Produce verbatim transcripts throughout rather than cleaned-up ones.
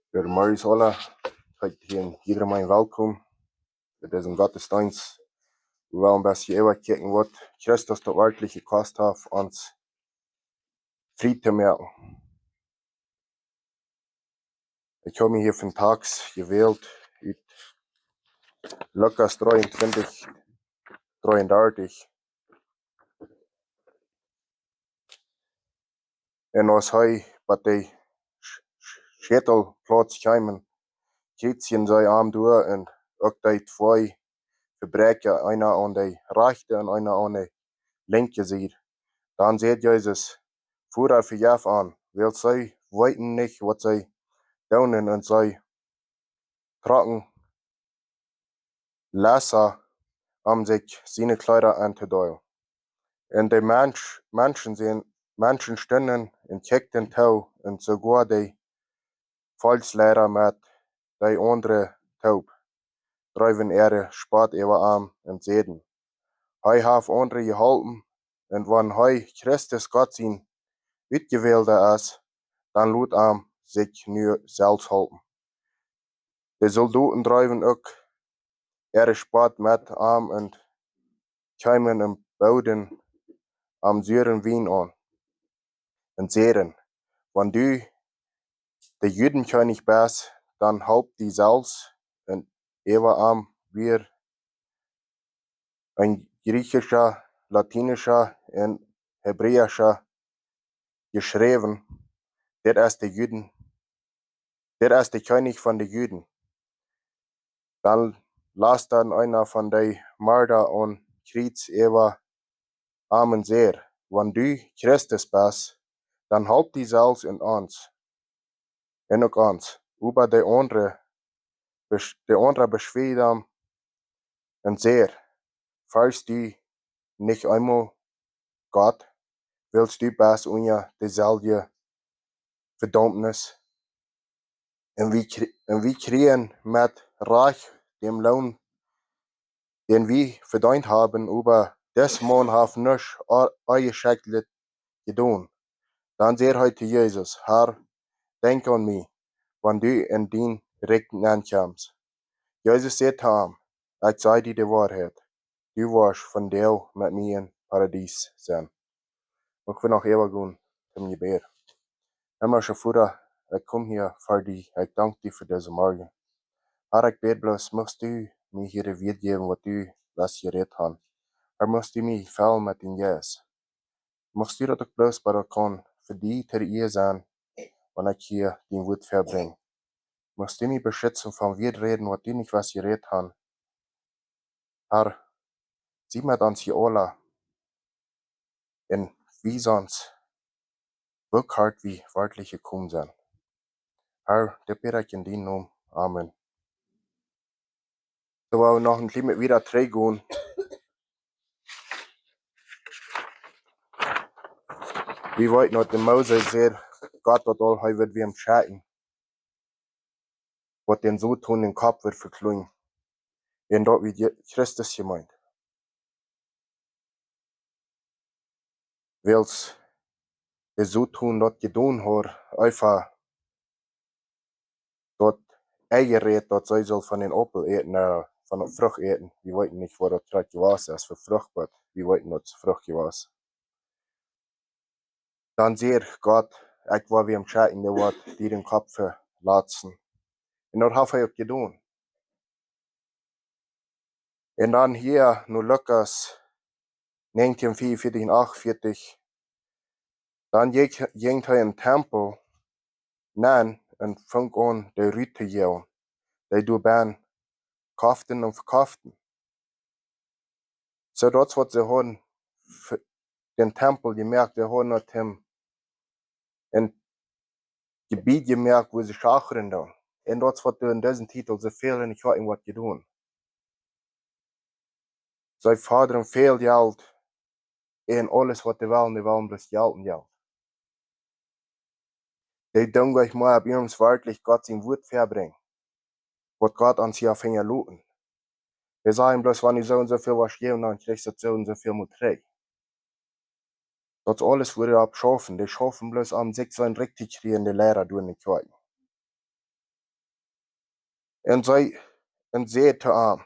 Goodemorjes aula. Ekj heet hia jieda mien welkom. Dit es een Gottesdeenst. Wie wellen een bät äwakjikjen waut Christus daut werkjlich jekost haft ons frie to moaken. Ekj hab mie hia vondoag jewält ut Lukas dreeuntwintich, dreeundartich. Un aus hee bie de Sch-, Sch-, Schätelplauz kjeemen, kjrieezden see am doa un uk dee twee Vebräakja, eena aun de rajchte un eena aun de linkje Sied. Dan säd Jesus: "Voda, vejeff an, wiels see weeten nich waut see doonen." Un see trocken Lesa, om sikj siene Kjleeda auntodeelen. Un de Mensch, Menschen sien, Menschen stunden un kjikjten too, un soogoa de Volkjsleida met de aundre toop dreewen äare Spott äwa am un säden: "Hee haft aundre jeholpen, un wan hee Christus Gott sien Utjewälda es, dan lot am sikj nu selfst holpen." De Soldoten dreewen uk äare Spott met am un kjeemen un booden am suaren Wien aun un säden: "Wan du de Judenkjennich best, dan holp die selfst." Un äwa am wia een griechischa, latinischa un hebräischa jeschräwen: "Dit es de Juden, dit es de Kjennich von de Juden." Dan last dan eena von de Marda aum Kjriez äwa am un säd: "Wan du Christus best, dan holp die selfst un ons, un uk ons." Oba de aundre besch-, de aundra beschwieed am un säd: "Fearst du nich eemol Gott? Wiels du best unja deselwje Vedaumnis. Un wie kjrie-, un wie kjrieen met Rajcht dän Loon, dän wie vedeent haben, oba dis Maun haft nuscht o-, Onjeschekjtet jedonen." Dan säd hee to Jesus: "Herr, denkj aun mie, wan du en dien Rikj nenkjemst." Jesus säd to am: "Ekj saj die de Woarheit, du woascht vondoag met mie em Paradies sennen." Ekj well noch äwa gonen toom Jebäd. Himlischa Voda, ekj kom hia ver die, ekj dank die fa disen Morjen. Herr, ekj bäd bloos, muchst du mie hia de Wieed jäwen, waut du west jerät han. Herr, muchst du mie fellen met dien Jeist. Muchst du daut uk bloos bie daut kaun fa die to de Ea sennen, wan ekj hia dien Wuat väabrinj. Muchst du mie beschitzen von Wieed räden, waut du nich west jerät han. Herr, sie met ons hia aula un wies ons, woo kort wie werkjlich jekomen sent. Herr, dit bäd ekj en dienen Nomen. Amen. Soo, wie noch een kjlien bät wieda trigjgonen. Wie weeten daut de Moses säd, Gott daut aul, hee wudd wäm schekjen, waut dän Soton dän Kopp wudd vekloajen. Un daut wia Je-, Christus jemeent. Wiels de Soton daut jedonen haud, Eva daut enjerät, daut see sull von dän Aupel äten, äh, von de Frucht äten. Wie weeten nich, waut daut krakjt jewast es fa Frucht, oba wie weeten, daut Frucht jewast. Dan säd Gott: "Ekj woa wäm schekjen, dee woat die dän Kopp velatzen." Un daut haft hee uk jedonen. Un dan hia no Lukas näajentieen vea un vieetich un acht un vieetich. Dan jinkj, jinkj hee em Tempel nenn un funk aun de Rut to jäwen, dee doa bennen koften un vekoften. Soo daut waut see hauden fa dän Tempel jemoakt, see hauden daut hia een Jebied jemoakt, wua see schachren doonen. Un daut waut en disen Titel soo väl en de Kjoakj woat jedonen. See fodren väl Jelt un aules waut dee wellen, dee wellen bloos Jelt un Jelt. Dee doonen nich mea opp ieescht werkjlich Gott sien Wuat väabrinjen, waut Gott ons hia finjen loten. Dee sajen bloos, wan du soo un soo väl woascht jäwen, dan kjrichst du soo un soo väl mol trigj. Daut es aules, wua dee opp schaufen. Dee schaufen bloos om sikj sien Rikj to kjrieen, de Liera doa en de Kjoakj. Un säd, un säd to am: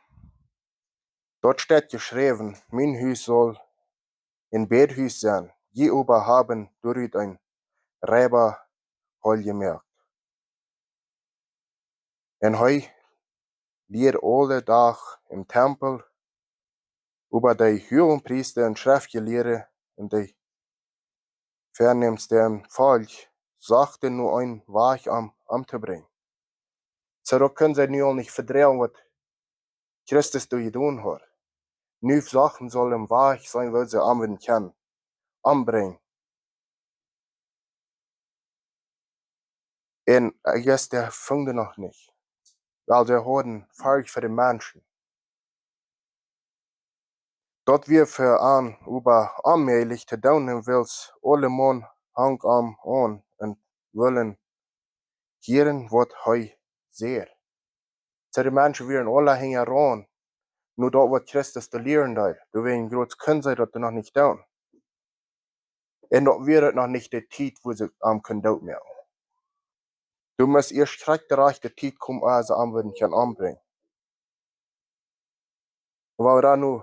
Daut steit jeschräwen: Mien Hus saul een Bädhus sennen, jie oba haben doarut een Reibaholl jemoakt. Un hee lieed aule Doag em Tempel, oba de Huagepriesta un Schreftjelieede un de Vernämste em Volkj sochten no een Wajch, am omtobrinjen. Soo daut kunnen see nu aul nich vedreien, waut Christus doa jedonen haud. Nu sochten see een Wajch, soo aus see am wudden kjennen ombrinjen. Un I guess dee fungen noch nich, wiels see hauden Forcht fa de Menschen. Daut wia fa an oba onmäajlich to doonen, wiels aule Maun hunk am aun un wullen hieren, waut hee säd. Soo de Menschen wieren aula hinjaraun no daut, waut Christus doa lieren deed. Doawäajen jrod kunnen see daut noch nich doonen. Un daut wia noch nich de Tiet, wua see am kunnen dootmoaken. Doa must ieescht krakjt de rajchte Tiet komen, aus see am wudden kjennen ombrinjen. Wan wie dan no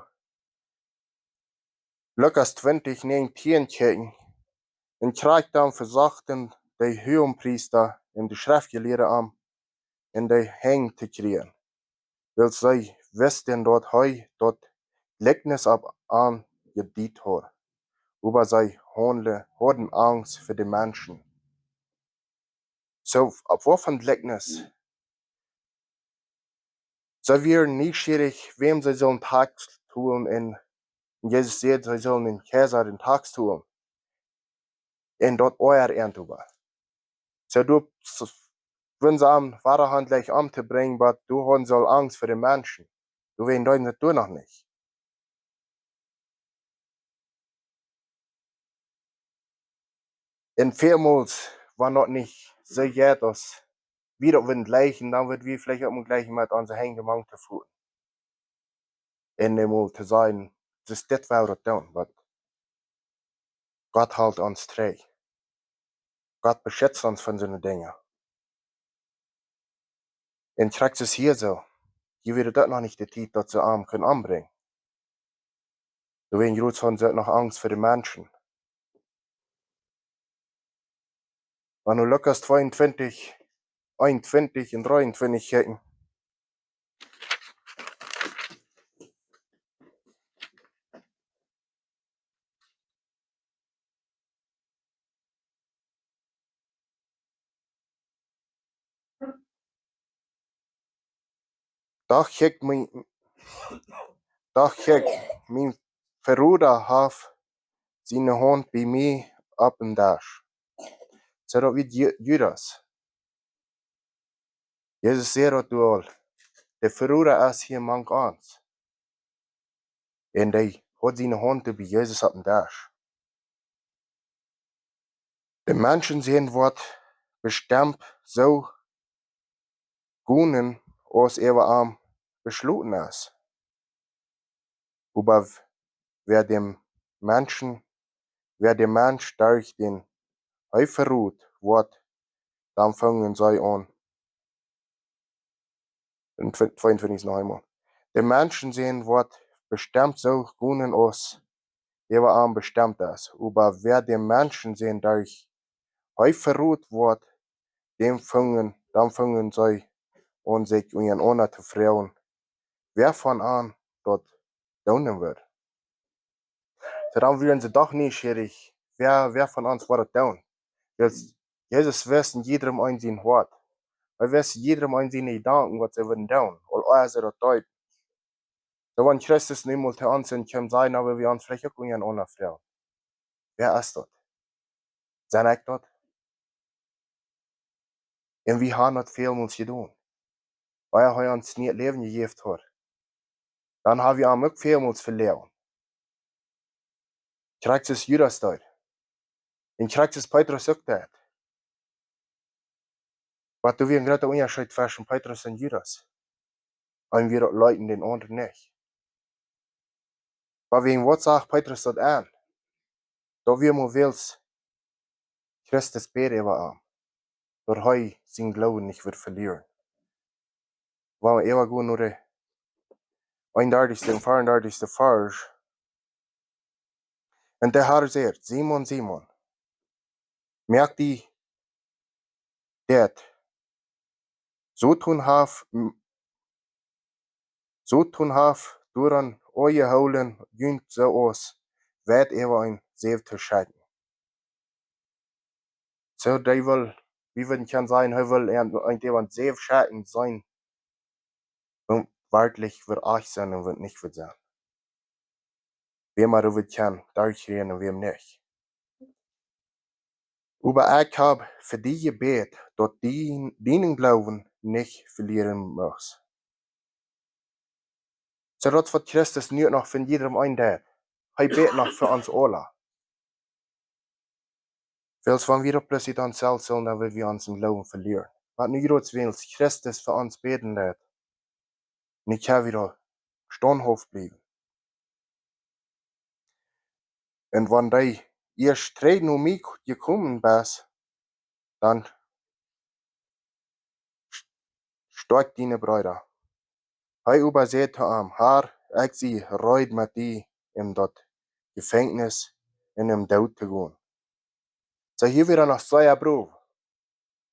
Lukas twintich näajentieen kjikjen, un krakjt dan vesochten de Huagepriesta un de Schreftjelieede am en de Henj to kjrieen, wiels see wisten, daut hee daut Jlikjnis opp an jedeit haud. Oba see hauden, hauden Angst fa de Menschen. Soo, opp waut fa een Jlikjnis? See wieren nieschierich, wäm see sullen Tax tolen, un Jesus säd, see sullen dän Kjeisa dän Tax tolen. Un daut oajad an oba. Soo doa, s-, wullen see am wada han jlikj omtobrinjen, oba doa hauden see aul Angst fa de Menschen. Doawäajen deeden see daut noch nich. Un välmols, wan daut nich soo jeit aus wie daut wudden jleichen, dan wudd wie veleicht uk mol jleichen met onse Henj mank to foten. Un emol to sajen, daut dit well daut doonen, oba Gott helt ons trigj. Gott beschitzt ons von soone Dinja. Un krakjt es hia soo. Hia wia daut noch nich de Tiet, daut see am kunnen ombrinjen. Doawäajen jrod hauden see noch Angst fa de Menschen. Wan wie Lukas tweeuntwintich, eenuntwintich un dreeuntwintich kjikjen, Doch kjikj, mien, doch kjikj, mien Veroda haft siene Haunt bie mie oppem Desch. Soo daut wia Ju-, Judas. Jesus säd daut aul, de Veroda es hia mank ons. Un dee haud siene Haunt bie Jesus oppem Desch. De Menschensän woat bestemt soo gonen, aus äwa am beschloten es. Oba wäa däm Menschen, wäa däm Mensch derch dän hee verot woat, dan fungen see aun. Un tw-, tweeuntwintich noch eemol. De Menschensän woat bestemt soo gonen, aus äwa am bestemt es. Oba wäa däm Menschensän derch hee verot woat, däm fungen, dan fungen see aun sikj unjarenaunda to froagen, wäa von an daut doonen wudd. Soo dan wieren see doch nieschierich, wäa, wäa von ons woat daut doonen. Wiels Jesus wist en jiedrem een sien Hoat. Hee wist jiedrem een siene Jedanken, waut see wudden doonen, aul ea see daut deeden. Soo wan Christus nu mol to ons en kjeem sajen, dan wudd wie ons veleicht uk unjarenaunda froagen: Wäa es daut? Sent ekj daut? Un wie haben daut välmols jedonen. Wiels hee ons nie Läwen jejäft haud. Dan haben wie am uk välmols veloaren. Krakjt aus Judas deed. Un krakjt aus Petrus uk deed. Oba doa wia een groota Unjascheet tweschen Petrus un Judas. Een wia daut leet un dän aundren nich. Oba wäajen waut sach Petrus daut aun? Daut wia mau wiels Christus bäd äwa am, daut hee sienen Gloowen nich wudd velieren. Woa wie äwa gonen no de eenundartichste un veeaundartichste Varsch. Un de Herr säd: Simon, Simon, moak die daut. Soton haft, m-, Soton haft doaraun aunjehoolen, junt soo aus Wieet äwa een Säw to schekjen. Soo, dee well, wie wudden kjennen sajen, hee well een, een äwa een Säw schekjen, seenen, un werkjlich woat ach sennen un woat nich woat sennen. Wäm hee woat kjennen derchrieren un wäm nich. Oba ekj hab fa die jebät, daut dien, dienen Gloowen nich velieren mucht. Soo daut waut Christus nu noch von jiedem eenen deit. Hee bät noch fa ons aula. Wiels wan wie opp plötzlich dan selfst sellen, dan woa wie onsen Gloowen velieren. Waut nu jrod wiels Christus fa ons bäden deit, nu kjenn wie doa staunthauft bliewen. Un wan du ieescht trigj no mie jekomen best, dan st-, stoakj diene Breeda. Hee oba säd to am: Herr, ekj sie reed met die en daut Jefenkjnis un em Doot to gonen. Soo, hia wia noch sea brow,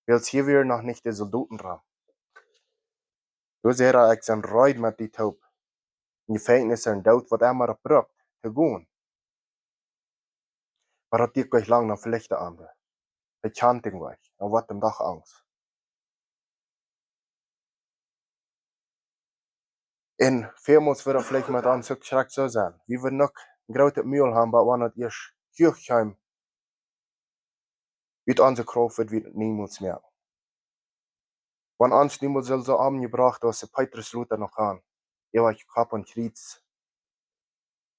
wiels hia wieren noch nich de Soldoten rom. Doa säd hee: Ekj sie reed met die toop em Jefenkjnis un Doot, waut emma daut brukt, to gonen. Oba daut dieed nich lang, dan velicht hee am. Hee kjand am nich. Dan woat am doch angst. Un väl mol woat daut veleicht met ons uk krakjt soo sennen. Wie woaren uk een grootet Mul haben, oba wan et ieescht huach kjemt, ut onse Krauft woa wie niemols mea. Wan ons niemols sull soo omjebrocht aus de Petrus lota noch haud, äwa Kopp un Kjriez,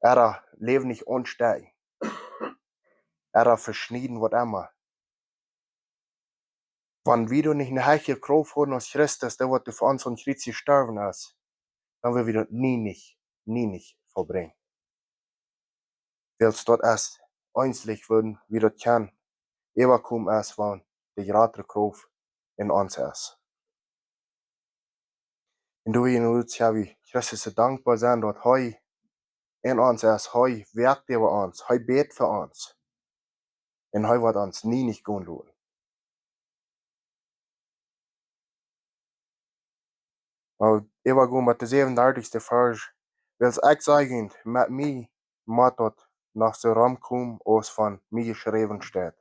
ooda läwendich aunstonen, ooda veschnieden, waut emma. Wan wie doa nich eene hechre Krauft haben aus Christus, dee waut fa ons aum Kjriez jestorwen es, dan woa wie daut nie nich, nie nich vollbrinjen. Wiels daut es eensich, wan wie daut kjennen äwakomen, es wan de jratre Krauft en ons es. Un doa wie nu, jo, wie Christus soo dankboa sennen, daut hee en ons es, hee woakt äwa ons, hee bät fa ons. Un hee woat ons nie nich gonen loten. Oba wie gonen met de säwenundartichste Varsch. Wiels ekj saj junt, met mie mott daut noch soo romkomen aus von mie jeschräwen steit.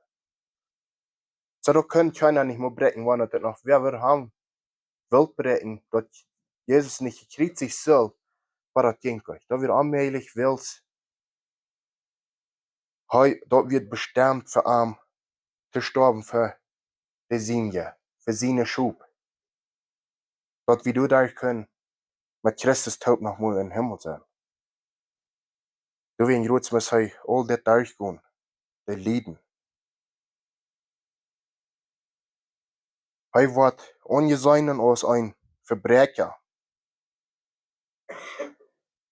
Soo, daut kaun kjeena nich mea bräakjen, wan daut noch wäa wudd haben wult bräakjen, daut Jesus nich jekjriezicht sull, oba daut jinkj nich. Daut wia onmäajlich, wiels hee, daut wia bestemt fa am to stoawen fa de Sinden, fa siene Schop. Daut wie doaderch kjennen met Christus toop noch mol em Himmel sennen. Doawäajen must hee aul dit derchgonen, de Lieden. Hee woat aunjeseenen aus een Vebräakja.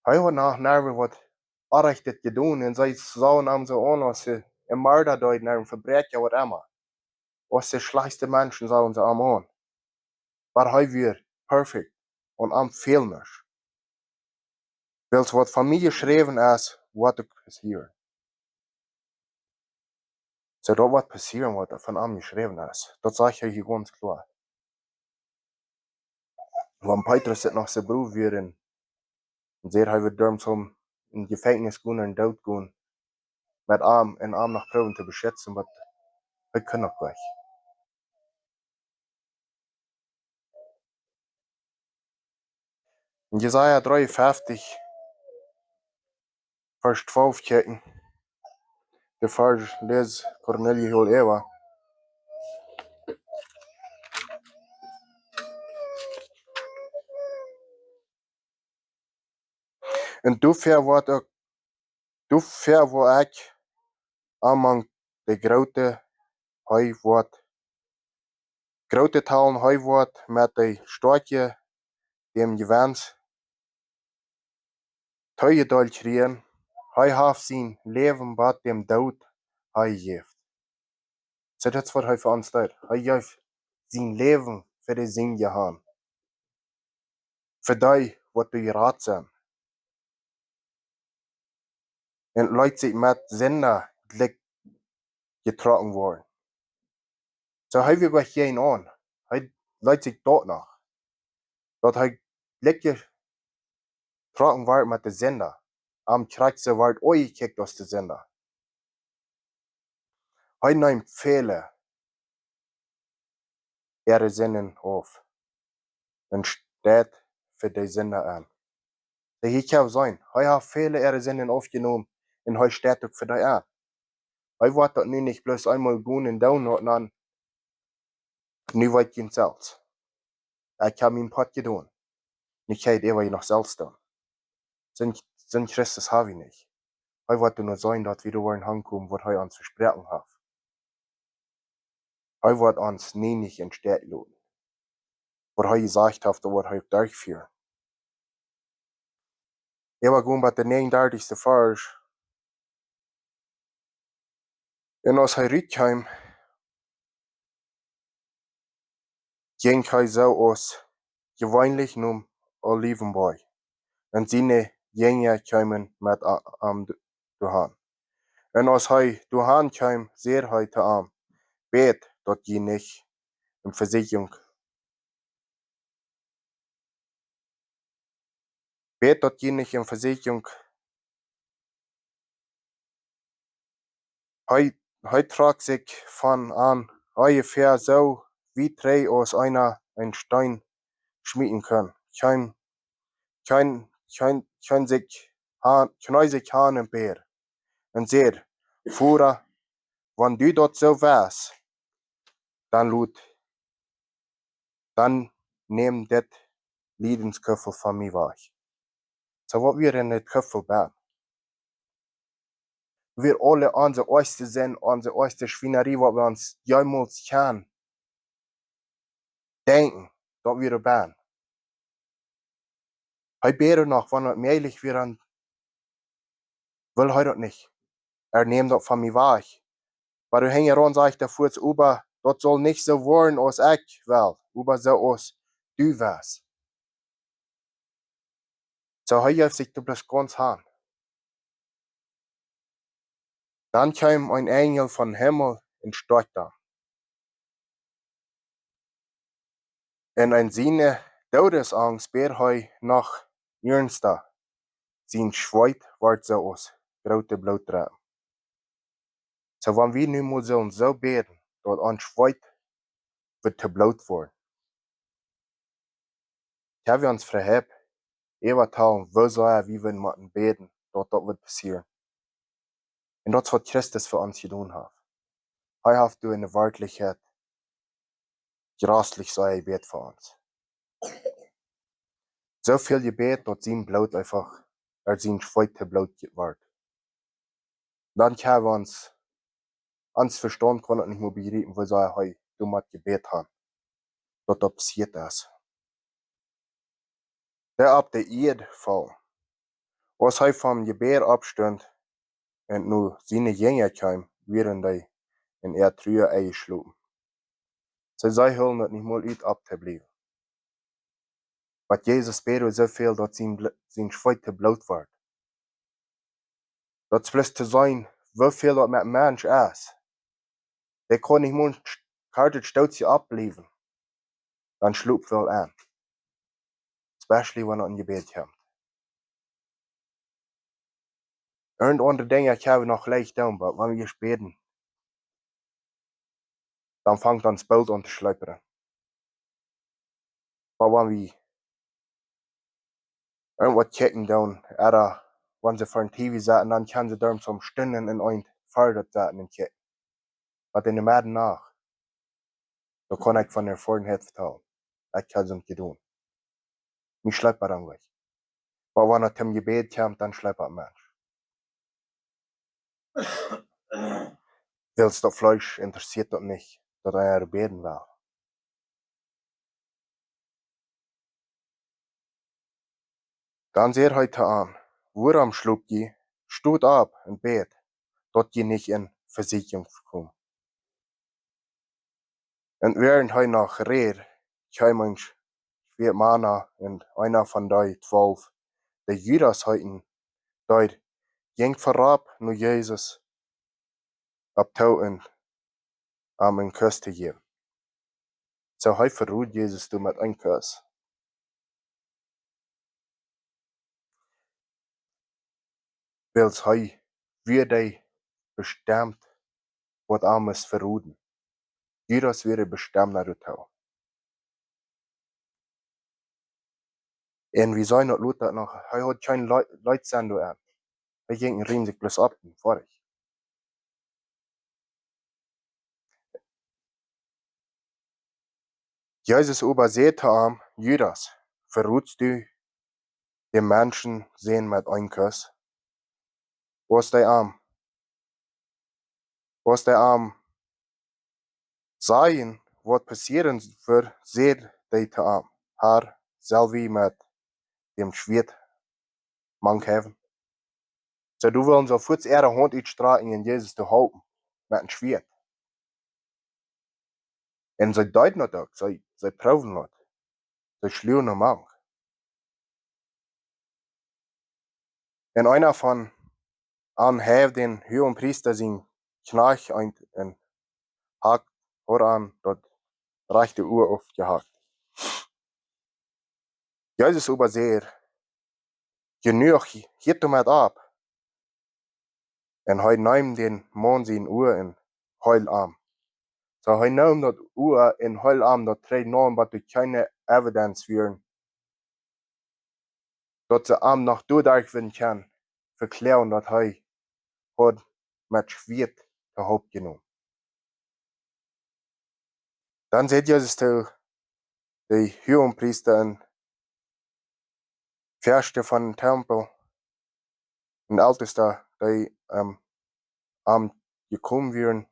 Hee haud noch nie waut Orrajchtet jedonen un see sagen am soo aun aus een Morda, een Vebräakja, waut emma. Aus de schlajchtste Menschen sagen see am aun. Oba hee wia perfekt un am fäld nuscht. Wiels waut von mie jeschräwen es, woat uk passieren. Soo, daut woat passieren, waut von am jeschräwen es. Daut sajcht hee hia gaunz kloa. Wan Petrus daut noch soo brow wia un, un säd, hee wudd doaromm toom em Jefenkjnis gonen un doot gonen, met am un am noch proowen to beschitzen, oba hee kunn noch nich. En Jesaja dreeunfeftich, Varsch twalf kjikjen. De Varsch läst Cornelia hia äwa. Un doafäa woa ekj, doafäa woa ekj aun de groote, hee woat groote Talen, hee woat met de Stoakje däm Jewenst tojedeelt kjrieen. Hee haft sien Läwen bat däm Doot jejäft. Soo, daut es waut hee fa ons deed. Hee jeef sien Läwen fa de Sind han. fa dee, waut doa jerat sent. Un leet sikj met Sinda jlikj jetrocken woaren. Soo hee wia goa kjeen aun. Hee leet sikj daut noch. Daut hee jlikj jetrocken wort met de Sinda. Am kjrakjt soo wort aunjekjikjt aus de Sinda. Hee neem väle äare Sinden auf un steit fa de Sinda aun. Dee hia kjenn sennen, hee haft väle äare Sinden aufjenomen un hee steit uk fa dee aun. Hee woat daut nu nich bloos eemol gonen un doonen un dan, nu weet jie selfst. Ekj hab mien Poat jedonen. Nu kjenn jie äwa noch selfst doonen. Soon, soon Christus hab wie nich. Hee woat doa nu sennen, daut wie doa woaren hankomen, waut hee ons vesproaken haft. Hee woat ons nie nich em Stich loten. Waut hee jesajcht haft, daut woat hee uk derchfieren. Äwa gonen bat de näajenundartichste Varsch. Un aus hee rutkjeem, jinkj hee soo aus jeweenlich nom Olivenboajch, un siene Jinja kjeemen met a-, am d-, doahan. Un aus hee doahan kjeem, säd hee to an: Bät, daut jie nich en Vesieekjunk Bät, daut jie nich en Vesieekjunk. Hee, hee trock sikj von an onjefäa soo wiet trigj aus eena een Steen schmieten kaun. Kjeen, kjeen, kjeen, kjeen sikj han, kjnee sikj han un bäd. Un säd: Voda, wan du daut soo west, dan lot, dan nemm dit Liedenskuffel von mie wajch. Soo waut wie en dit Kuffel bäden. Wie aule onse oajste Sind, onse oajste Schwienarie, waut wie ons jemols kjennen denkjen, daut wie doa bäden. Hee bäd noch, wan daut mäajlich wia, dan well hee daut nich. Hee nemm daut von mie wajch. Oba doa hinjaraun sajcht hee fuaz: Oba daut saul nich soo woaren aus ekj well, oba soo aus du west. Soo hee jeef sikj doa bloos gaunz han. Dan kjeem een Enjel vom Himmel un stoakjt am. Un en siene Doodesangst bäd hee noch iernsta. Sien Schweet wort soo aus groote Blootdropen. Soo wan wie nu mol sellen soo bäden, daut ons Schweet woat to Bloot woaren. Ekj hab ons verhäft, äwa talen, woo soo wie wudden motten bäden, daut daut woat passieren. Un daut es waut Christus fa ons jedonen haft. Hee haft doa en de Werkjlichkjeit jraslich sea jebät fa ons. Soo väl jebät, daut sien Bloot eefach, ea sien Schweet to Bloot wort. Dan kjenn wie ons, ons Vestaunt kaun daut nich mea bejriepen, woo sea hee doamet jebät haft, daut daut passieet es. Dee opp de Ieed foll. Aus hee vom Jebäd oppstunt un no siene Jinja kjeem, wieren dee en äa Trua enjeschlopen. See, see hilden daut nich mol ut opptobliewen. Oba Jesus bäd soo väl, daut sien Bl-, sien Schweet to Bloot wort. Daut es bloos to seenen, woo väl daut met een Mensch es. Dee kaun nich mol een sch-, kortet Stootje oppbliewen. Dan schlop hee aun. Especially wan daut en Jebäd kjemt. Irjent aundre Dinja kjenn wie noch leicht doonen, oba wan wie bäden, dan fangt ons Bloot aun to schleepren. Oba wan wie irjentwaut kjikjen doonen, ooda wan see ver een T V sitten, dan kjennen see doa soone Stunden en een Feld sitten un kjikjen. Oba en de Meddachnacht, doa kaun ekj von Erfoarenheit vetalen. Ekj hab daut jedonen. Mie schleept daut aun wajch. Oba wan et toom Jebäd kjemt, dan schleept een Mensch. Wiels daut Fleesch interessieet daut nich, daut eena bäden well. Dan säd hee to an: Wuarom schlop jie? Stot opp un bäd, daut jie nich en Vesieekjunk komen. Un wäarent hee noch räd, kjeem een sch-, twee Mana un eena von dee twalf, dee Judas heeten, dee jinkj verop no Jesus opp too un am een Kuss to jäwen. Soo hee verrod Jesus doa met een Kuss. Wiels hee wia dee bestemt, waut am must verroden. Judas wia dee bestemt no de Too. Un wie seenen daut lota noch, hee haud kjeen Leu-, Leet sennen doa aun. Hee jinkj een riemlich bloos opp un foadich. Jesus oba säd to am: Judas, verrotst du dän Menschensän met een Kuss? Aus dee am, aus dee am sajen, waut passieren wudd, säd dee to am: Herr, sell wie met däm Schwieet mank haben? Soo, doa wullen see fuaz äare Haunt utstrakjen un Jesus to halpen met een Schwieet. Un see deeden daut uk, see, see proowden daut. See schluagen am mank. Un eena von an haud dän Huagenpriesta sien Kjnajcht eent un haud, haud am daut rajchte Ua aufjehakt. Jesus oba säd: Jenuach, hieet doamet opp. Un hee neem dän Maun sien Ua un heeld am. Soo, hee neem daut Ua un heeld am daut trigj, no waut doa kjeene evidence wieren, daut see am noch doaderch wudden kjennen vekloagen, daut hee haud met Schwieet to Hoolt jenomen. Dan säd Jesus to de Huagenpriesta un Väaste von dän Tempel un Eltesta, dee, ähm, aum jekomen wieren: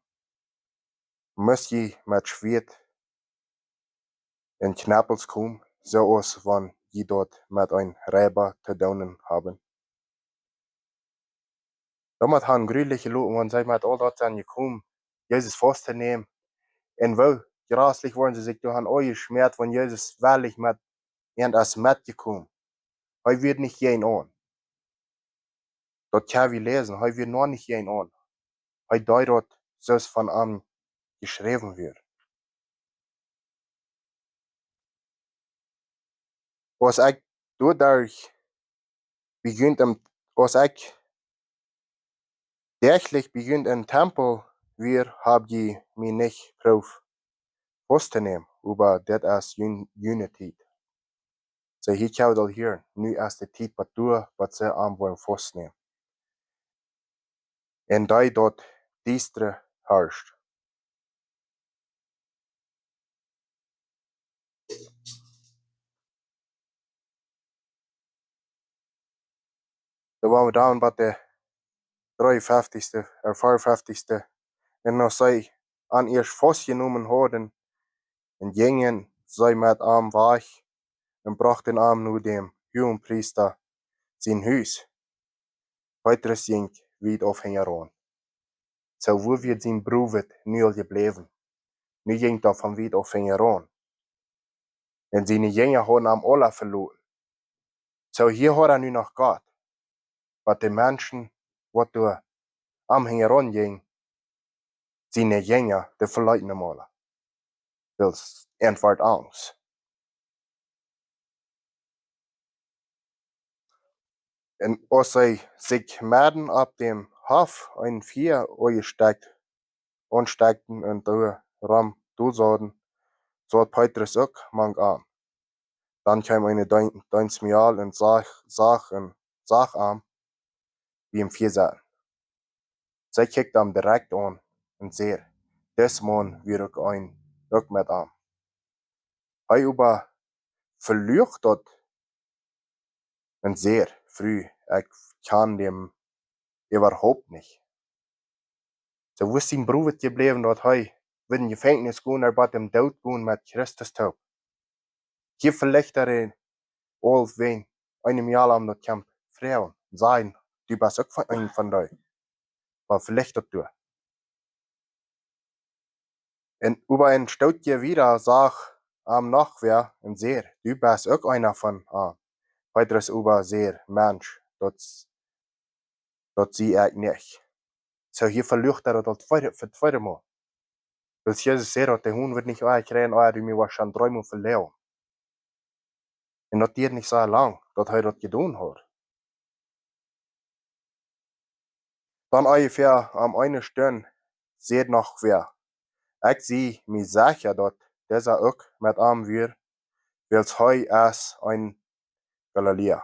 Must jie met Schwieet un Kjnepels komen, soo aus wan jie daut met een Reiba to doonen haben? Doamet hauden see jrulich jeloten, wan see met aul daut sent jekomen, Jesus faust to nämen. Un woo jreslich wieren see sikj doa aun aunjeschmäat, wan Jesus werkjlich met an es metjekomen. Hee wia nich jäajen aun. Daut kjenn wie läsen, hee wia noch nich jäajen aun. Hee deed daut soo aus von am jeschräwen wia. Aus ekj doaderch bie junt em, aus ekj däachlich bie junt em Tempel wia, hab jie mie nich jeproowt faust to nämen, oba dit es jun-, june Tiet. See, hia kjenn wie aul hieren, nu es de Tiet bat doa, bat see am wellen faust nämen. Un dee daut Diestre harscht. Dan woa wie dan bat de dreeunfeftichste, äh, veeunfeftichste. Un aus see am ieescht faustjenomen hauden, un jinjen see met am wajch un brochten am no däm Huagenpriesta sien Hus. Petrus jinkj wiet auf hinjaraun. Soo, wua wia sien Brooda nu aul jebläwen? Nu jinkj hee von wiet auf hinjaraun. Un siene Jinja hauden am aula veloten. Soo, hia haud hee nu noch Gott. Oba de Menschen, waut doa am hinjaraun jinjen, siene Jinja, dee veleeten am aula. Wiels an wort angst. Un aus see sikj meden opp däm Hoff een Fia aunjestekjt, aunjestekjten un doa rom dol sauten, saut Petrus uk mank an. Dan kjeem een Deen-, Deenstmejal un sach, sach un sach am biem Fia setten. See kjikjt am direkt aun un säd: Dis Maun wia uk een, uk met am. Hee oba veluach daut un säd: Fru, ekj kjan däm äwahaupt nich. Soo, wua es sien Brooda jebläwen, daut hee wia em Jefenkjnis jegonen, hee wia em Doot jegonen met Christus toop? Hia veleicht hee aul wäajen eenem Joa aum daut Kjamp froagen, sajen: Du best uk von, een von dee. Oba veleicht daut doa. Un äwa een Stootje wieda sach am noch wäa un säd: "Du best uk eena von an." Petrus oba säd: "Mensch, daut, daut sie ekj nich." Soo hia veluacht hee daut aul tweede, fa tweede Mol. Wiels Jesus säd daut de Hon woat nich ea kjrieen, ea du mie woascht aul dreemol veläajnen. Un daut dieed nich soo lang, daut hee daut jedonen haud. Dan onjefäa aun eene Stund säd noch wäa: "Ekj sie mie secha, daut disa uk met am wia, wiels hee es een Galiläa."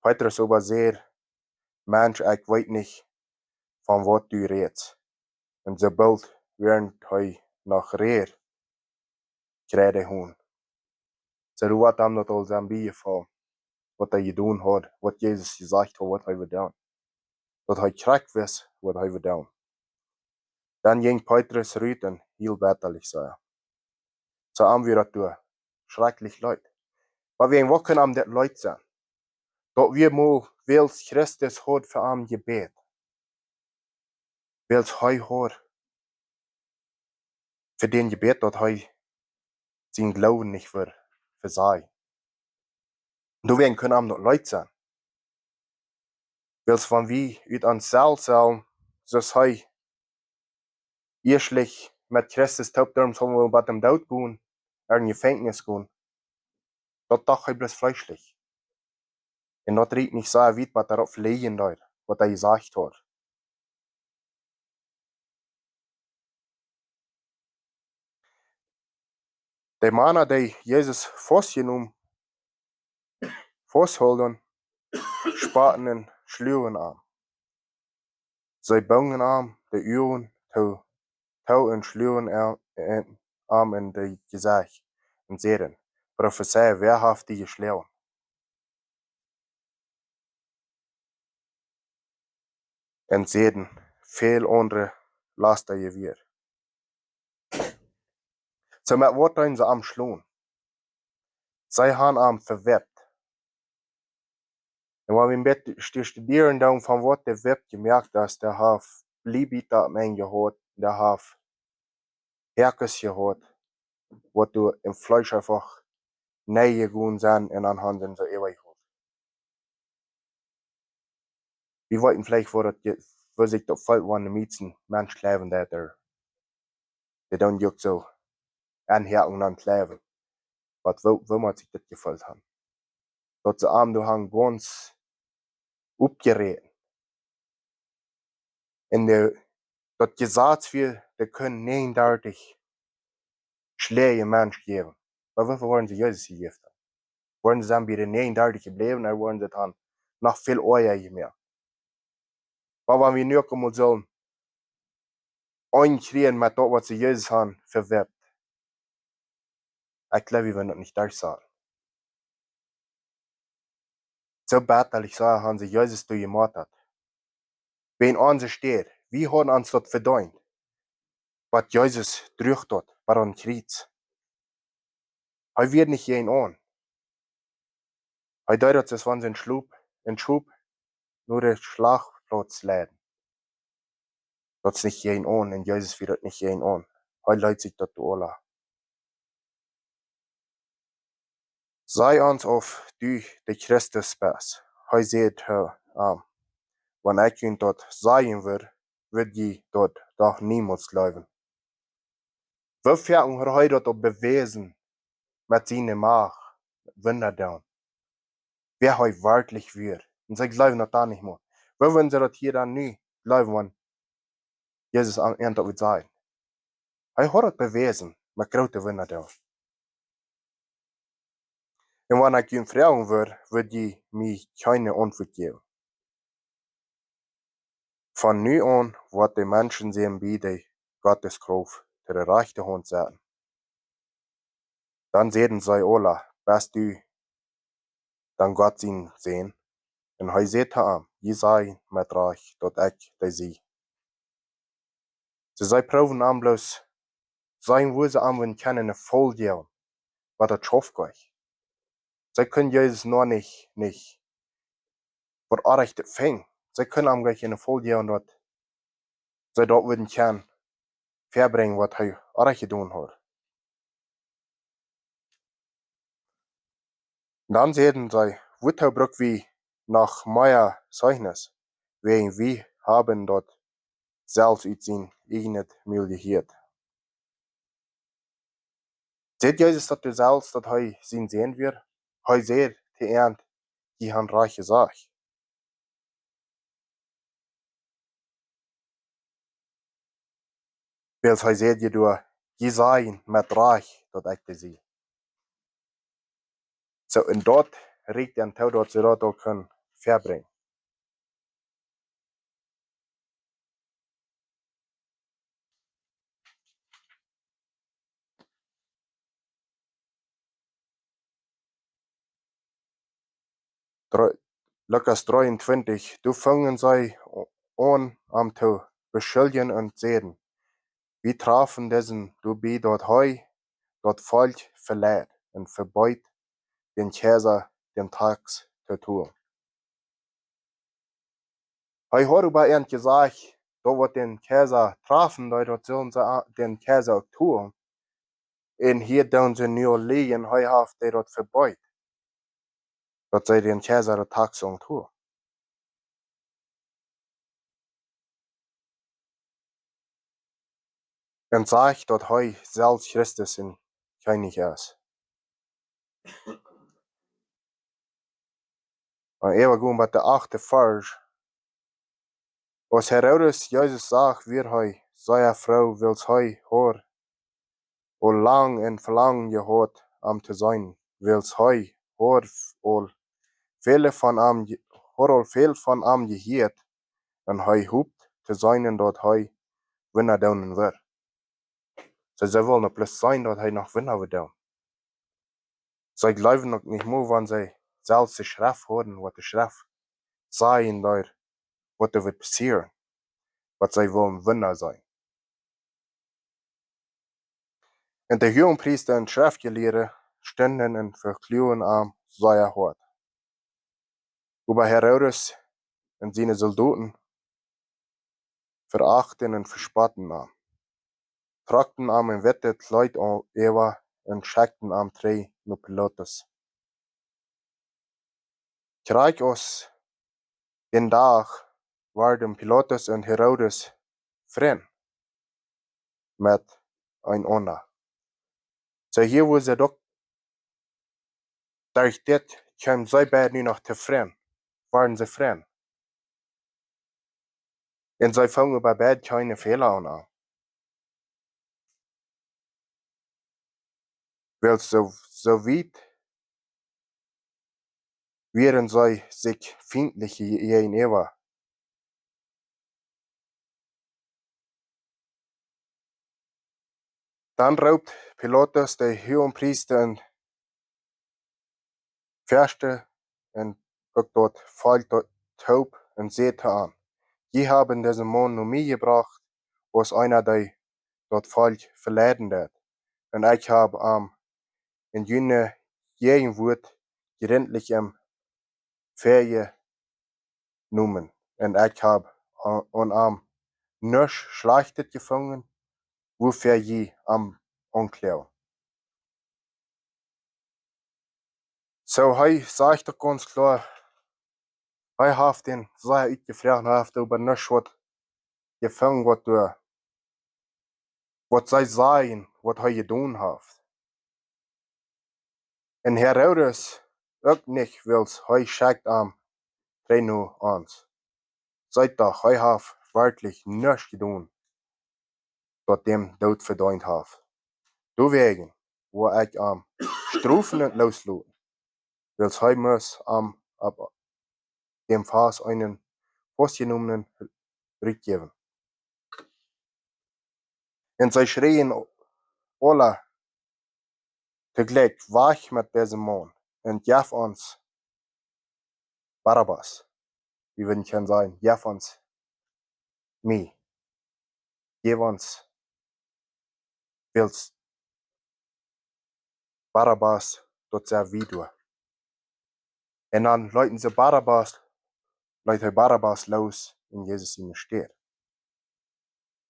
Petrus oba säd: "Mensch, ekj weet nich, von waut du rätst." Un soo boolt wäarent hee noch räd, kjrieech hee Hon. Soo, doa woat am daut aul soo bie jefollen, waut hee jedonen haud, waut Jesus jesajcht haud, waut hee wudd doonen. Daut hee krakjt wist, waut hee wudd doonen. Dan jinkj Petrus rut un hilt bettalich sea. Soo am wia daut doa schrakjlich leet. Oba wäajen waut kunn am dit leet sennen? Daut wia mau, wiels Christus haud fa am jebät. Wiels hee haud fa dän jebät, daut hee sienen Gloowen nich wudd vesajen. Doawäajen kunn am daut leet sennen. Wiels wan wie ut ons selfst sellen, soo aus hee ieeschtlich met Christus toop, doaromm sull wie bat dän Doot gonen, ea en Jefenkjnis gonen, daut docht hee bloos fleeschlich. Un daut rieekjt nich soo wiet, waut doaropp läajen deed, waut hee jesajcht haud. De Mana, dee Jesus faustjenomen, fausthielden, spotten un schluagen am. See bungen am de Uagen too, too un schluagen am, en, am en daut Jesecht un säden: "Profezei, wäa haft die jeschloagen?" Un säden väl aundre Lastawieed. Soo, met waut deeden see am schlonen? See haben am vewippt. Un wan wie een bät stu-, studieren dan von waut de Wip jemoakt es, dee haft Bliebieta aum Enj jehaut, dee haft Häakes jehaut, waut doa em Fleesch eefach nenjegonen sent un dan haben see soo äwajehoolt. Wie weeten veleicht, woo daut je-, woo sikj daut felt, wan de mieschte Mensch kjleewen deit, dee, dee dan uk soo aunhäaken aun kjleewen. Waut, woo, woo mott sikj daut jefeelt haben? Daut see am doa haben gaunz oppjeräten. Un de, daut Jesaz wia, dee kunn näajenundartich Schläaj een Mensch jäwen. Oba woo väl wieren see Jesus jejäft haben? Wieren see dan bie de näajenundartich jebläwen, ooda wieren see dan noch väl oaja jemoakt? Oba wan wie nu uk emol sellen enkjrieen met daut, waut see Jesus haben vewippt, ekj jleew, wie woaren daut nich derchseenen. Soo bettalich soo haben see Jesus doa jemoakt. Wie en onse Städ, wie hauden ons daut vedeent. Oba Jesus druach daut bat aum Kjriez. Hee wia nich jäajenaun. Hee deed daut, soo aus wan see een Schop, een Schop no de Schlachtplauz leiden. Daut es nich jäajenaun, un Jesus wia daut nich jäajenaun. Hee leet sikj daut aula. Saj ons, auf du de Christus best. Hee säd to am: Wan ekj junt daut sajen wudd, wudd jie daut doch niemols jleewen. Woo foaken haud hee daut aul bewäsen met siene Macht, Wunda doonen, wäa hee werkjlich wia? Un see jleewden daut dan nich mea. Woo wudden see daut hia dan nu jleewen, wan Jesus an, an daut wudd sajen? Hee haud daut bewäsen met groote Wunda doonen. Un wan ekj junt froagen wudd, wudd jie mie kjeene Auntwuat jäwen. Von nu aun woat de Menschensän bie de Gottes Krauft to de rajchte Haunt setten. Dan säden see aula: Best du dan Gott sien Sän? Un hee säd to an: Jie sajen met Rajcht, daut ekj dee sie. See, see proowen am bloos, see wudden am wellen kjennen een Faul jäwen, oba daut schauft nich. See kunnen Jesus noch nich, nich waut Orrajchtet finjen. See kunnen am nich een Faul jäwen, daut see daut wudden kjennen vebrinjen, waut hee orrajcht jedonen haud. Dan säden see: "Wuatoo bruck wie noch mea Zeichnis? Wäajen wie haben daut selfst ut sien ieejnet Mul jehieet." Säd Jesus daut doa selfst, daut hee sien Sän wia? Hee säd to an: "Jie han rajcht jesajcht." Wiels hee säd je doa: "Jie sajen met Rajcht daut ekj dee sie." Soo, un daut rieekjt an too, daut see daut uk kunnen vebrinjen. Drei-, Lukas dree un twintich: "Doa fungen see aun, am to beschuljen un säden: Wie trafen disen doabie, daut hee daut Volkj veleid un vebeed, dän Kjeisa dän Tax to tolen." Hee haud oba an jesajcht, daut waut dän Kjeisa trafen deed, daut sullen see a-, dän Kjeisa uk tolen. Un hia doonen see nu aul lieejen, hee haft dee daut vebeet, daut see dän Kjeisa de Tax sullen tolen. Un sajcht, daut hee selfst Christus un Kjennich es. Un äwa gonen bat de achte Varsch. Aus Herodes Jesus sach, wia hee sea froo, wiels hee haud aul lang een Velangen jehaut, am to seenen, wiels hee haud aul väl von am je-, haud aul väl von am jehieet, un hee hopt to seenen, daut hee Wunda doonen wudd. See, see wullen uk bloos seenen, daut hee noch Wunda wudd doonen. See jleewden uk nich mea, wan see selfst de Schreft hieeden, waut de Schreft sajen deed, waut doa wudd passieren, waut see wullen Wunda seenen. Un de Huagepriesta un Schreftjelieede stunden un vekloagen am sea hoat. Oba Herodes un siene Soldoten verachten un vespotten am, trocken am een wittet Kjleet äwa un schekjten am trigj no Pilatus. Krakjt aus dän Dach worden Pilatus un Herodes Frind metenaunda. Soo hia wia daut uk, derch dit kjeemen see beid nu noch to Frind, worden see Frind. Un see fungen bie beid kjeene Fäla aun. Wiels soo, soo wiet wieren see sikj fientlich je-, jäajenäwa. Dan roopt Pilatus de Huagepriesta un Fiesten un uk daut Volkj daut toop un säd to an: "Jie haben disen Maun no mie jebrocht, aus eena, dee daut Volkj veleiden deed. Un ekj hab am en june Jäajenwuat jrintlich em Fäa jenomen. Un ekj hab a-, aun am nuscht Schlajchtet jefungen, wuafäa jie am aunkloagen." Soo, hee sajcht uk gaunz kloa, hee haft dän sea utjefroacht, hee haft oba nuscht waut jefungen, waut doa, waut see sajen, waut hee jedonen haft. Un Herodes uk nich, wiels hee schekjt am trigj no ons. Sajcht doch, hee haft werkjlich nuscht jedonen, daut däm Doot vedeent haft. Doawäajen woa ekj am strofen un loosloten, wiels hee must am opp däm Faust eenen faustjenomnen rutjäwen. Un see schreien aula toojlikj: "Wajch met disen Maun un jeff ons Barabbas." Wie wudden kjennen sajen: "Jeff ons mie. Jeff ons wiels Barabbas, daut sent wie doa." Un dan leeten see Barabbas, leet hee Barabbas loos en Jesus siene Städ.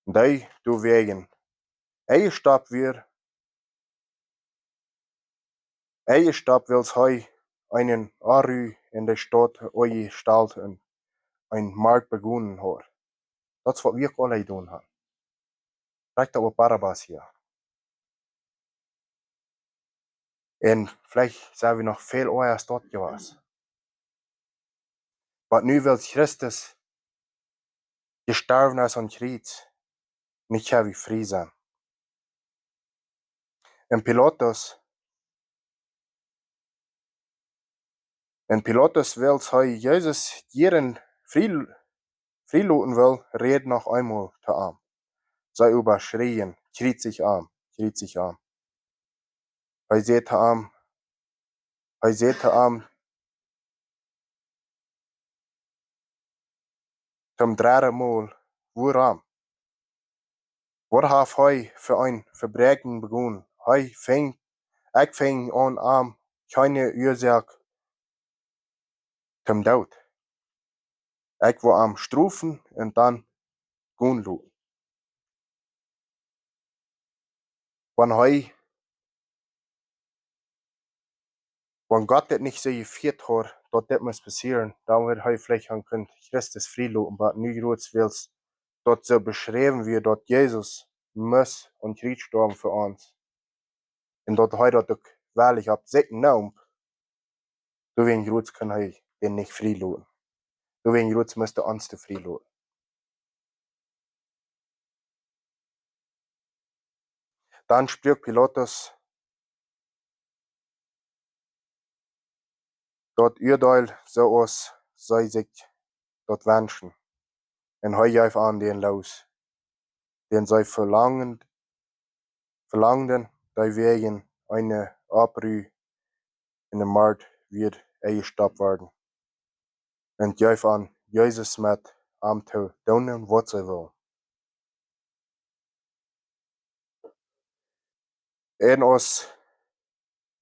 Dee doawäajen enjestopt wia, enjestopt, wiels hee eenen Oaru en de Staut aunjestalt un een Mort begonen haud. Daut es waut wie uk aule jedonen haben. Rajcht opp Barabbas hia. Un veleicht sent wie noch väl oaja aus daut jewast. Oba nu wiels Christus jestorwen es aum Kjriez, nu kjenn wie frie sennen. Un Pilatus, un Pilatus, wiels hee Jesus jieren frie, frie loten wull, räd noch eemol to am. See oba schrieejen: "Kjriezich am, kjriezich am." Hee säd to am, hee säd to am, toom dredden Mol: "Wuarom? Waut haft hee fa een Vebräakjen begonen? Hee finj, ekj finj aun am kjeene Uasoak toom Doot. Ekj woa am strofen un dan gonen loten." Wan hee, wan Gott dit nich soo jefieet haud, daut dit must passieren, dan wudd hee veleicht han kunt Christus frie loten, oba nu jrods wiels daut soo beschräwen wia, daut Jesus must aum Kjriez stoawen fa ons. Un daut hee daut uk werkjlich opp sikj neem, doawäajen jrods kunn hee dän nich frie loten. Doawäajen jrods must hee ons doa frie loten. Dan spruak Pilatus daut Uadeel soo aus see sikj daut wenschen. Un hee jeef an dän loos, dän see velangd-, velangden, dee wäajen eene Oaru en dän Mort wia enjestoppt worden. Un jeef an Jesus met am to doonen, waut see wullen. Un aus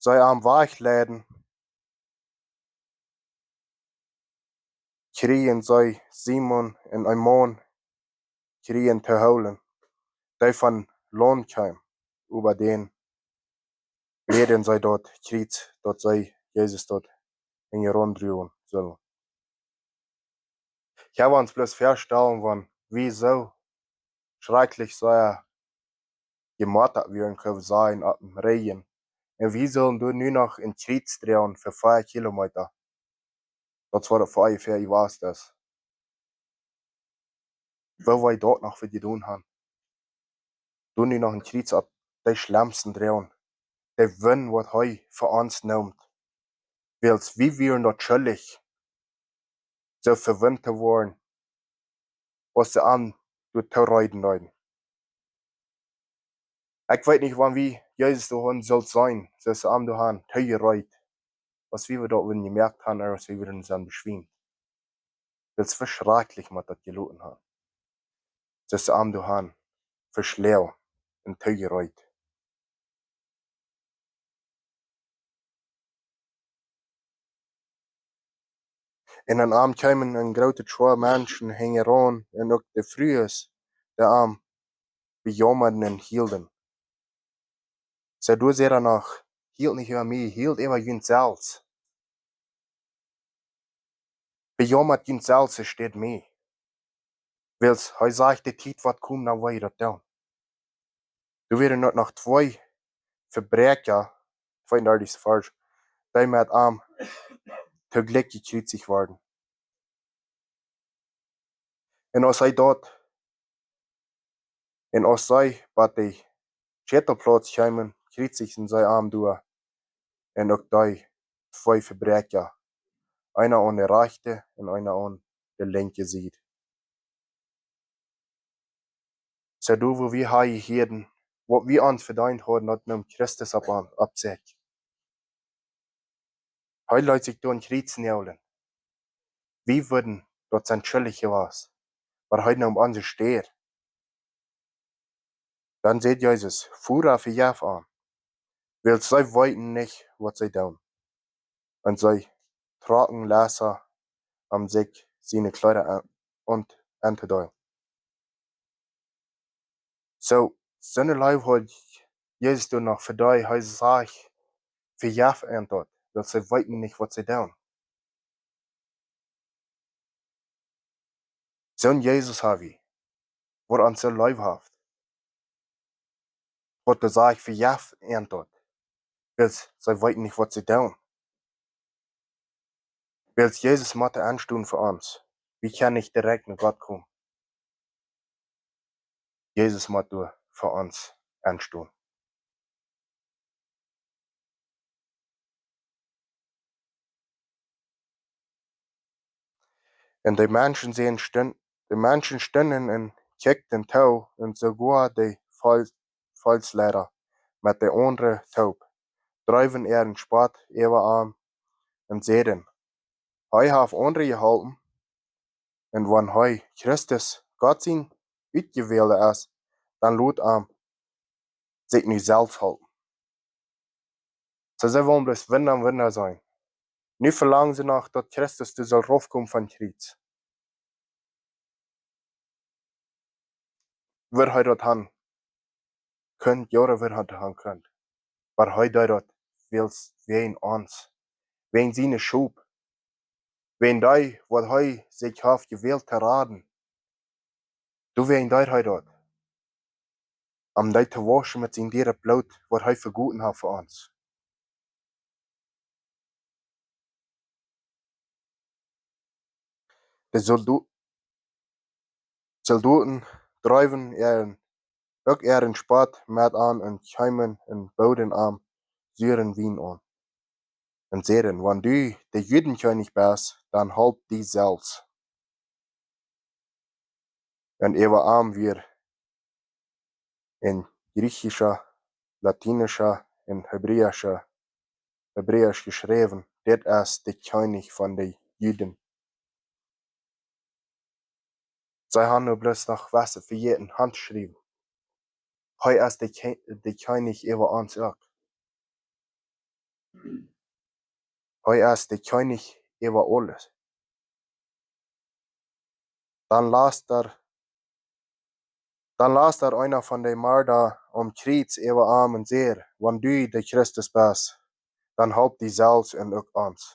see am wajchleiden, kjrieejen see Simon un een Maun, kjrieejen to hoolen, dee von Launt kjeem, äwa dän läden see daut Kjriez, daut see Jesus daut enjrund druagen sullen. Ekj well ons bloos väastalen, wan wie soo schrakjlich sea jemotat wieren, kjenn wie sajen, opp dän Räajen. Un wie sullen doa nu noch een Kjriez droagen fa fief Kilometa. Daut es waut fa onjefäa jewast es. Woo wie daut noch fa jedonen haben. Doa nu noch een Kjriez opp dee schlemsten droagen. Dee Wund, waut hee fa ons nemt. Wiels wie wieren daut schuldich, soo vewundt to woaren, aus see am doa tooreeden deeden. Ekj weet nich, wan wie Jesus doa han sullt seenen, soo aus see am doa han toojereet, aus wie daut wudden jemoakt haben, ooda aus wie wudden sennen beschwiemt. Wiels wie schrakjlich met daut jeloten haben. Soo aus see am doa han veschloagen un toojereet. Un aun am kjeemen eene groote Schoa Menschen hinjaraun un uk de Frues, dee am bejaumaden un hielden. See, doa säd hee noch: "Hielt nich äwa mie, hielt äwa junt selfst. Bejaumat junt selfst enne Städ mie. Wiels hee sajcht, de Tiet woat komen, dan woa jie daut doonen." Doa wieren noch twee Vebräakja, tweeundartichste Varsch, dee met am toojlikj jekjriezicht worden. Un aus hee daut, un aus see bie de Schetelplauz kjeemen, kjriezichten see am doa. Un uk dee twee Vebräakja, eena aun de rajchte un eena aun de linkje Sied. Soo, doa wua wie hia hieden, waut wie ons vedeent hauden, daut neem Christus opp, opp sikj. Hee leet sikj doa aum Kjriez näajlen. Wie wudden daut sennen schuldich jewast, oba hee neem onse Städ. Dan säd Jesus: "Voda, vejeff an, wiels see weeten nich, waut see doonen." Un see trocken lesa, om sikj siene Kjleeda aun, aun, auntodeelen. Soo, soone Leew haud Jesus doa noch fa dee, hee sajcht: "Vejeff an daut, wiels see weeten nich, waut see doonen. Soon Jesus hab wie, waut ons soo leef haft, waut doa sajcht: Vejeft an daut, wiels see weeten nich, waut see doonen. Wiels Jesus mott enstonen fa ons. Wie kjennen nich direkt no Gott komen. Jesus mott doa fa ons enstonen. Un de Menschen säden stund-, de Menschen stunden un kjikjten too, un soogoa de Volk-, Volksleida met de aundre toop, dreewen äaren Spott äwa am un säden: Hee haft aundre jeholpen, un wan hee Christus, Gott sien Utjewälda es, dan lot am sikj nu selfst holpen. Soo, see wellen bloos Wunda, Wunda seenen. Nu velangen see noch, daut Christus doa saul raufkomen vom Kjriez. Wudd hee daut han kunt, jo, daut wudd hee daut han kunt. Oba hee deed daut, wiels wäajen ons, wäajen siene Schop, wäajen dee, waut hee sikj haft jewält to raden. Doawäajen deed hee daut, om dee to wauschen met sien dieret Bloot, waut hee vegoten haft fa ons. De Soldo-, Soldoten dreewen äaren, uk äaren Spott met am un kjeemen un booden am suren Wien aun un säden: Wan du de Judenkjeenich best, dan holp die selfst. Un äwa am wia en griechischa, latinischa un hebräischa, hebräisch jeschräwen: Dit es de Kjeenich von de Juden. See han nu bloos noch waut vejäten, Haunt schriewen. Hee es de Kje-, de Kjeenich äwa ons uk. Hee es de Kjeenich äwa aules. Dan läst doa, dan läst doa eena von de Moorda aum Kjriez äwa am un säd: Wan du de Christus best, dan holp die selfst un uk ons.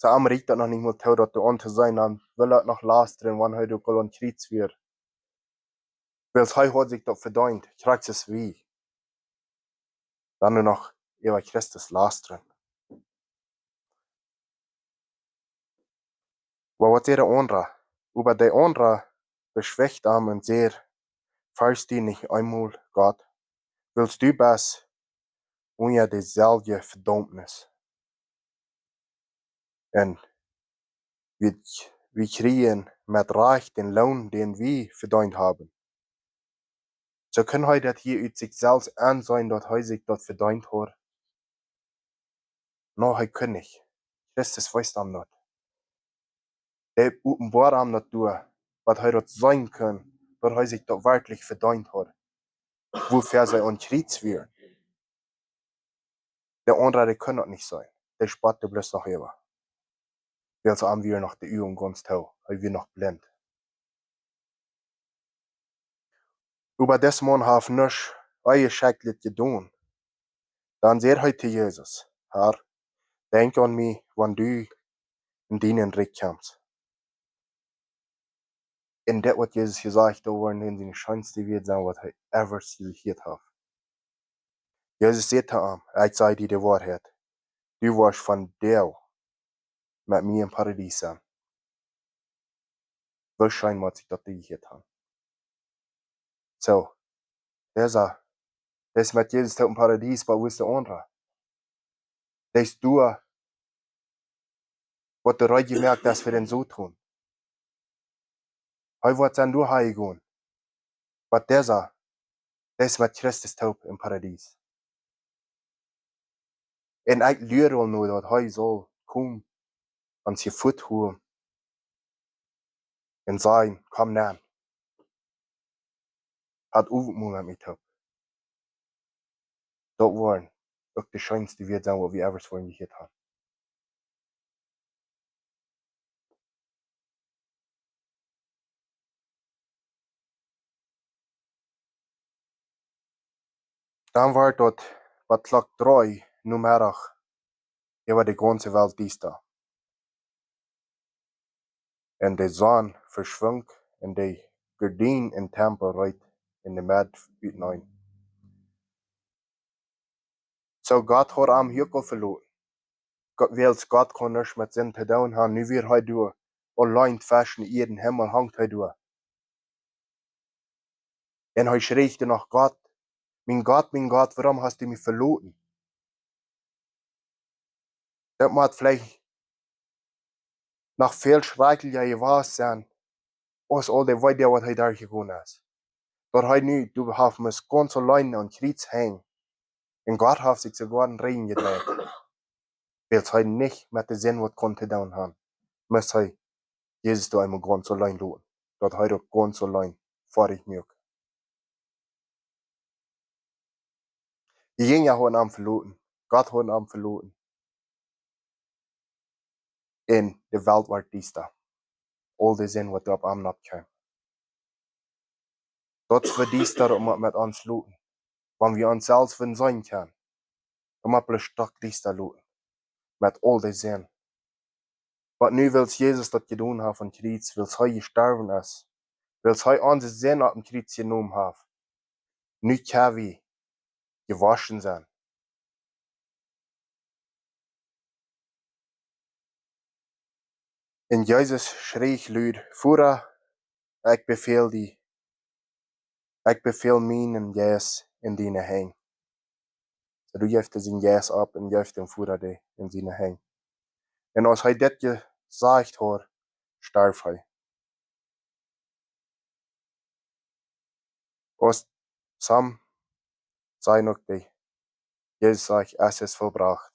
Soo, am rieekjt daut noch nich mol too, daut doa aun to sennen, dan well hee noch lastren, wan hee uk aul aum Kjriez wia. Wiels hee haud sikj daut vedeent, krakjt soo aus wie. Dan nu noch äwa Christus lastren. Oba waut säd de aundra? Oba de aundra beschwicht am un säd: Ferchst du nich eemol Gott, wiels du best unja deselwje Vedaumnis? Un wie, wie kjrieen met Rajcht dän Loon, dän wie vedeent haben. Soo kunn hee daut hia ut sikj selfst enseenen, daut hee sikj daut vedeent haud? Nä, hee kunn nich. Christus wiest am daut. Dee openboad am daut doa, waut hee daut seenen kunn, daut hee sikj daut werkjlich vedeent haud, wuafäa see aum Kjriez wieren. De aundra, dee kunn daut nich seenen. Dee spott doa bloos noch äwa. Wiels am wieren noch de Uagen gaunz too. Hee wia noch blint. Oba dis Maun haft nuscht Onjeschekjtet jedonen. Dan säd hee to Jesus: Herr, denkj aun mie, wan du en dien Rikj kjemst. Un dit, waut Jesus hia sajcht, daut woaren de scheenste Wieed sennen, waut hee ever jehieet haft. Jesus säd to am: Ekj saj die de Woarheit, du woascht vondoag met mie em Paradies sennen. Woo scheen mott sikj daut jehieet haben. Soo, dee es, dee es met Jesus toop em Paradies, oba woo es de aundra? Dee es doa, waut doa reed jemoakt es fa dän Soton. Hee woat sennen doa hanjegonen. Oba dee es, dee es met Christus toop em Paradies. Un ekj lua aul nu, daut hee saul komen, ons hia fuat holen un sajen: Komm nenn, haud Owentmol met mie toop. Daut woaren uk de scheenste Wieed sennen, waut wie ever woaren jehieet haben. Dan woat daut bat Klock dree Nomeddach, hia wia de gaunze Welt diesta. Un de Sonn veschwunk un de Gardien em Tempel reet en de Med uteneen. Soo Gott haud am hia aul veloten. Gott, wiels Gott kaun nuscht met Sind to doonen haben. Nu wia hee doa, auleen tweschen Ieed un Himmel hunk hee doa. Un hee schreech doa no Gott: "Mien Gott, mien Gott, wuarom hast du mie veloten?" Daut mott veleicht noch väl schrakjlicha jewast sennen, aus aul de Weedoag, waut hee derchjegonen es. Daut hee nu, doa haft must gaunz auleen aum Kjriez henjen. Un Gott haft sikj soogoa em Rigjen jedreit. Wiels hee nich met de Sind waut kunn to doonen haben, must hee Jesus doa eemol gaunz auleen loten. Daut hee daut gaunz auleen foadich muak. De Jinja hauden am veloten. Gott haud am veloten. Un de Welt wort diesta. Aul de Sind waut doa opp am nopp kjeem. Daut es fa diesta, daut mott met ons loten. Wan wie ons selfst von seenen kjennen, dan mott bloos stockdiesta loten. Met aul de Sind. Oba nu, wiels Jesus daut jedonen haft aum Kjriez, wiels hee jestorwen es, wiels hee onse Sind opp daut Kjriez jenomen haft, nu kjenn wie jewoschen sennen. Un Jesus schreech lud: "Voda, ekj befäl die, ekj befäl mienen Jeist en diene Henj." Soo, doa jeef hee sienen Jeist auf un jeef dän Voda dän en siene Henj. Un aus hee dit jesajcht haud, storf hee. Aus Psalm sajen uk dee, Jesus sajcht: "Es ist vollbracht."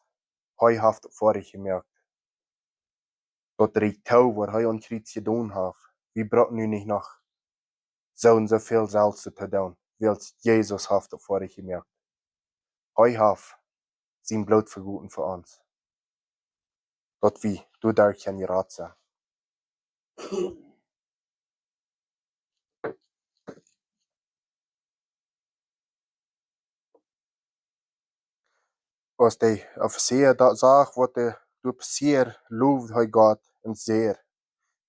Hee haft daut foadich jemoakt. Daut rieekjt too, waut hee aum Kjriez jedonen haft. Wie brucken nu nich noch soo un soo väl selfst to doonen, wiels Jesus haft daut foadich jemoakt. Hee haft sien Bloot vegoten fa ons, daut wie doaderch kjennen jerat sennen. Aus de Offizia daut sach, waut doa passieed, lowd hee Gott un säd: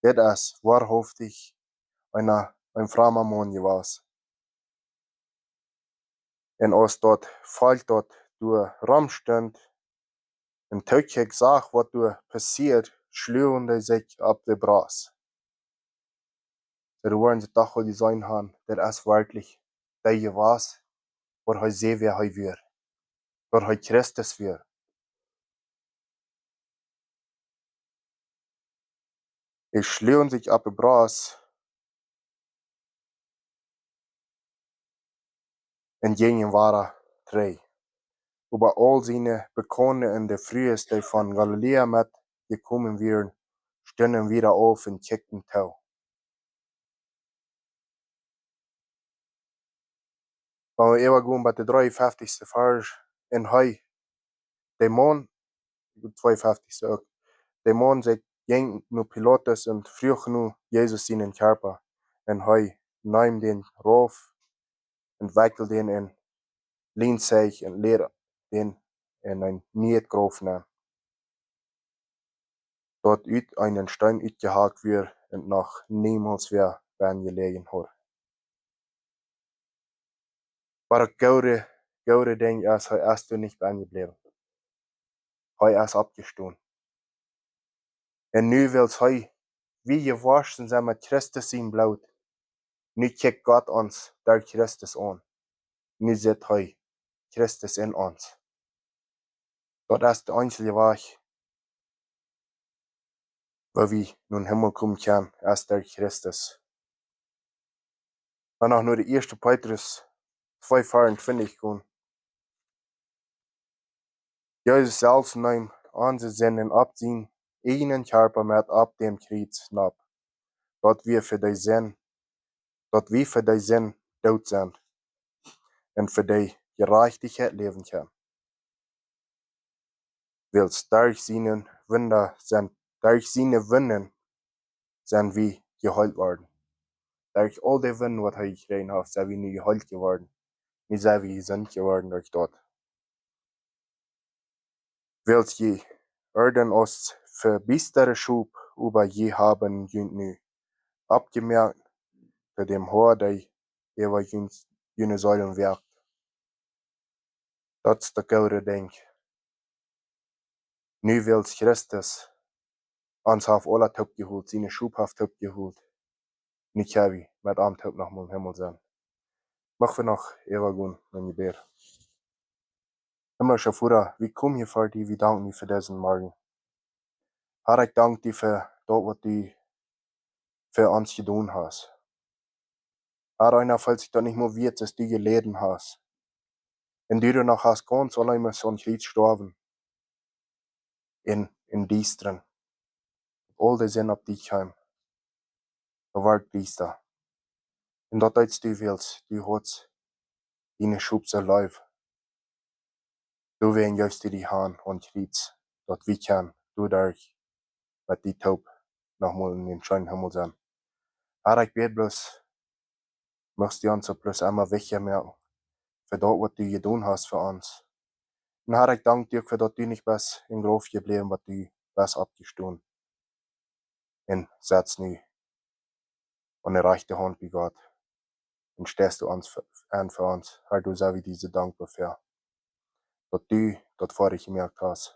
"Dit es woarhauftich een, een fromma Maun jewast." Un aus daut Volkj, daut doa rom stunt, un tookjikjt, sach, waut doa passieed, schluagen dee sikj opp de Brost. Soo, doa woaren see doch aul jeseenen haben, dit es werkjlich dee jewast, waut hee säd, wäa hee wia. Daut hee Christus wia. Dee schluagen sikj opp de Brost un jinjen wada trigj. Oba aul siene Bekaunde un de Frues, dee von Galiläa met jekomen wieren, stunden wada auf un kjikjten too. Wan wie äwagonen bat de dreeunfeftichste Varsch, un hee, de Maun, tweeunfeftichste uk, de Maun sikj jinkj no Pilatus un fruach no Jesus sienen Kjarpa. Un hee neem dän rauf un wekjeld dän en Lienzeich un läd dän en een nieet Grauf nenn, daut ut eenen Steen utjehakt wia un noch niemols wada bennen jeläajen haud. Oba daut goode, goode Dinkj es, hee es doa nich bennen jebläwen. Hee es oppjestonen. Un nu, wiels hee, wie jewoschen sent met Christus sien Bloot, nu kjikjt Gott ons derch Christus aun. Nu sitt hee Christus en ons. Daut es de eensje Wajch, woo wie nom Himmel komen kjennen, es derch Christus. Wan wie no de ieeschte Petrus twee veeauntwintich gonen. Jesus selfst neem onse Sinden opp sienen ieejnen Kjarpa met opp dän Kjriez nopp, daut wie fa de Sind, daut wie fa de Sind doot sent un fa de Jerajchtichkjeit läwen kjennen. Wiels derch siene Wunda sent, derch siene Wunden sent wie jeheelt worden. Derch aul de Wunden, waut hee jekjräajen haft, sent wie nu jeheelt jeworden. Nu sent wie jesunt jeworden derch daut. Wiels jie ieeden aus vebiestere Schop, oba jie haben junt nu oppjemoakt to däm Hoad, dee äwa jun, june Seelen woakt. Daut es daut goode Dinkj. Nu wiels Christus ons haft aula toopjeholt, siene Schop haft toopjeholt, nu kjenn wie met am toop noch mol em Himmel sennen. Mucht wie noch äwagonen en Jebäd. Himmlischa Voda, wie komen hia ver die, wie danken die fa disen Morjen. Har, ekj dank die fa daut, waut du fa ons jedonen hast. Har, eena feelt sikj daut nich mea wieet, aus du jeläden hast. Un du doano hast gaunz auleen aum Kjriez jestorwen. En, en Diestren. Aul de Sind opp die kjeem. Daut wort diesta. Un daut deedst du wiels du haudst diene Schop soo leef. Doawäajen jeefst du die han aum Kjriez, daut wie kjennen doaderch met die toop noch mol en dän scheenen Himmel sennen. Har, ekj bäd bloos, muchst du ons opp bloos emma wichtja moaken fa daut, waut du jedonen hast fa ons. Un Har, ekj dank die uk fa daut du nich best em Grauf jebläwen, oba du best oppjestonen. Un setst nu aun de rajchte Haunt bie Gott. Un steist du ons ve-, aun fa ons. Har, doa sent wie die soo dankboa fa, daut du daut foadich jemoakt hast.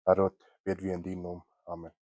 Har, daut bäd wie en dienen Nomen. Amen.